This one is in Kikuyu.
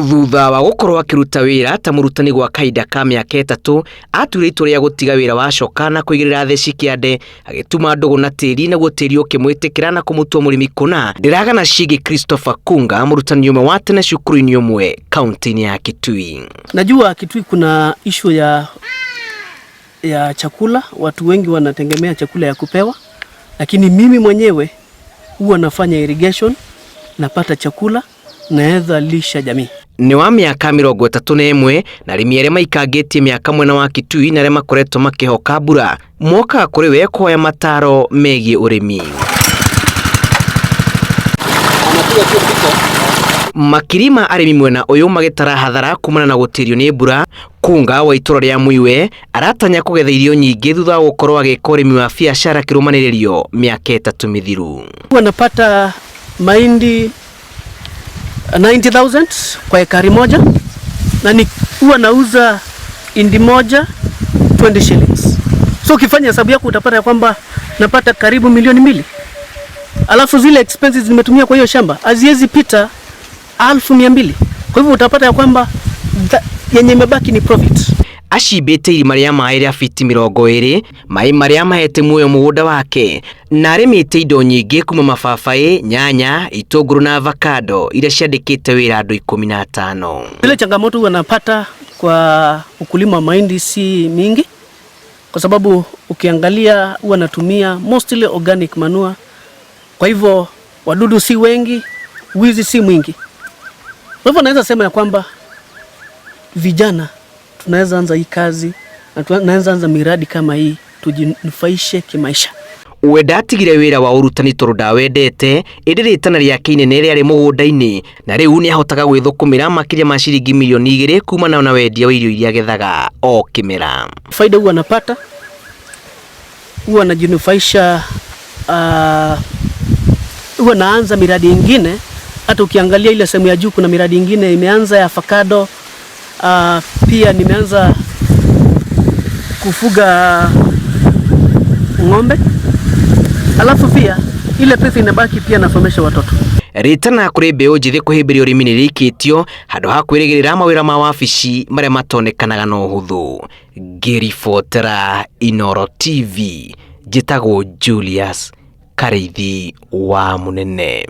Thutha wa gũkorwo akĩruta wĩra ta mũrutani gwa kahinda ka mĩaka 3, atuire itua rĩa gũtiga wĩra wa coka na kũigĩrĩra theci kĩande, agĩtuma ndũgũ na tĩri naguo tĩri ũkĩmwĩtĩkĩra na kũmũtua mũrĩmi kũna. Ndĩragana ciĩgiĩ Christopher Kunga, mũrutani ũmwe wa tene cukuru-inĩ ũmwe kaunti-inĩ ya Kitui. Najua Kitui kuna issue ya chakula, watu wengi wanategemea chakula ya kupewa, lakini mimi mwenyewe huwa nafanya irrigation, napata chakula, naweza lisha jamii. Nĩ wa mĩaka 31 na arĩmi arĩa maikangĩtie mĩaka mwena wa Kitui na arĩa makoretwo makĩhoka mbura mokaga kũrĩ we kũhoya mataro megiĩ ũrĩmi. Makiri ma arĩmi mwena ũyũ magĩtara hathara kumana na gũtĩrio nĩ mbura. Kunga wa itũra rĩa Muiwe aratanya kũgetha irio nyingĩ thutha wa gũkorwo agĩka ũrĩmi wa biacara kĩrũmanĩrĩrio mĩaka 3 mĩthiru. Huwa napata mahindi 90,000 kwa ekari moja na ni huwa nauza hindi moja 20 shillings. So ukifanya hesabu yako utapata ya kwamba napata karibu milioni 2. Alafu zile expenses nimetumia kwa hiyo shamba haziwezi pita 200,000. Kwa hivyo utapata ya kwamba yenye imebaki ni profit. Acimbĩte irima rĩa maĩ rĩa fiti 20, maĩ marĩa mahete muoyo mũgũnda wake, na arĩmĩte indo nyingĩ kuma mababaĩ, nyanya, itũngũrũ na avocado iria ciandĩkĩte wĩra andũ 15. Zile changamoto huwa napata kwa ukulima wa mahindi si mingi, kwa sababu ukiangalia huwa natumia mostly organic manure. Kwa hivyo wadudu si wengi, wizi si mwingi. Kwa hivyo naweza sema ya kwamba vijana tunaweza anza hii kazi na tunaweza anza miradi kama hii tujinufaishe kimaisha. We ndatigire wĩra wa ũrutani tondũ ndawendete, ĩndĩ rĩtana rĩake inene rĩarĩ mũgũnda-inĩ, na rĩu nĩahotaga gwĩthũkũmĩra makĩria ma ciringi milioni 2 kumana na wendia wa irio iria agethaga o kĩmera. Faida huwa napata, huwa najinufaisha, huwa naanza miradi ingine. Hata ukiangalia ile sehemu ya juu kuna miradi ingine imeanza ya avocado. Pia nimeanza kufuga ng'ombe. Alafu pia ile pesa inabaki pia nasomesha watoto. Rĩtana kũrĩ mbeũ njĩthĩ kũhĩmbĩria ũrĩmi nĩ rĩikĩtio handũ ha kwĩrĩgĩrĩra mawĩra ma wabici marĩa matonekanaga na ũhũthũ. Ngĩribotera Inooro TV, njĩtagwo Julius Karĩithi wa Mũnene.